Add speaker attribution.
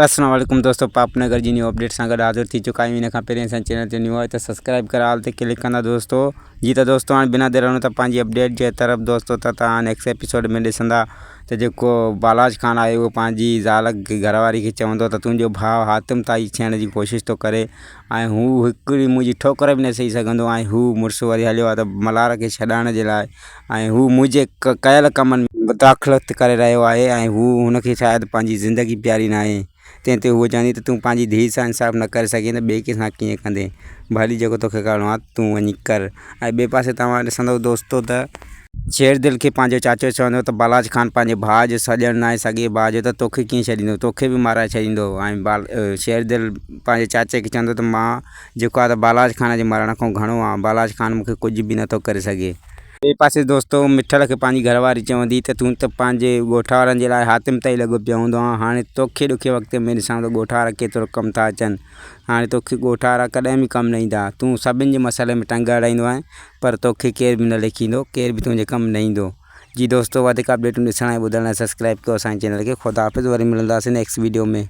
Speaker 1: السلام عليڪم دوستو پاپ نگر جي نيو اپڊيٽ سان گڏ حاضر ٿي چڪا آهيون ان کان پهرين اسان چينل تي نيو آهي ته سبسڪرائب ڪري آل تي ڪلڪ ڪندا دوستو جي ته دوستو هاڻي بنا دير هلون ته پنهنجي اپڊيٽ جي طرف دوستو ته توهان نيڪسٽ ايپيسوڊ ۾ ڏسندا ته جيڪو بالاچ خان آهي اهو پنهنجي زال کي گهر واري کي چوندو ته تنهنجو ڀاء حاتم تائي ٿيڻ جي ڪوشش ٿو ڪري ۽ هو هڪڙي منهنجي ٺوڪر به نه سهي سگهندو ۽ هو مڙس وري هليو آهي ته ملهار کي ڇڏائڻ جي لاء ۽ هو منهنجي ڪيل ڪمن ۾ مداخلت ڪري رهيو آهي ۽ هو هن کي شايد پنهنجي زندگي پياري ناهي. تنهن تي هوء چوندي ته تون پنهنجي ڌيء سان انصاف نه ڪري سگهين ته ٻئي ڪنهن سان ڪيئن ڪندين؟ ڀلي جيڪو توکي ڪرڻو آهي تون وڃي ڪر. ۽ ٻئي پاسي توهان ڏسندؤ دوستو ته. شير دل کي پنهنجو چاچو چوندو ته بالاچ خان پنهنجي ڀاء جو سڄڻ ناهي سڳي ڀاء جو ته توکي ڪيئن ڇڏيندو توکي به مارائي ڇڏيندو ۽ شير دل پنهنجي چاچي کي چوندو ته مان جيڪو آهي ته بالاچ خان جي مرڻ کان گهڻو آهي بالاچ خان مون کي ڪجهه به نٿو ڪري سگهي. ٻئي پاسي دوستو مٺل کي پنهنجي گهر واري چوندي ته تون ته پنهنجي ڳوٺ وارن جي لاء حاتم تائين لڳو پيو هوندو آهين هاڻي توکي ڏکي وقت ۾ ڏسان ٿو ڳوٺ وارا ڪيترو ڪم ٿا اچن هاڻي توکي ڳوٺ وارا ڪڏهن به ڪم نه ايندا تون سڀني جي مسئلي ۾ ٽنگ اڙائيندو آهين پر توکي ڪير به نه ليکيندو ڪير به تنهنجي ڪم نه ايندو جي دوستو وڌيڪ اپڊيٽون ڏسڻ ۽ ٻڌڻ لاء سبسڪرائب ڪيو اسان جي چينل کي خدا حافظ وري ملنداسين نيڪسٽ ويڊيو ۾.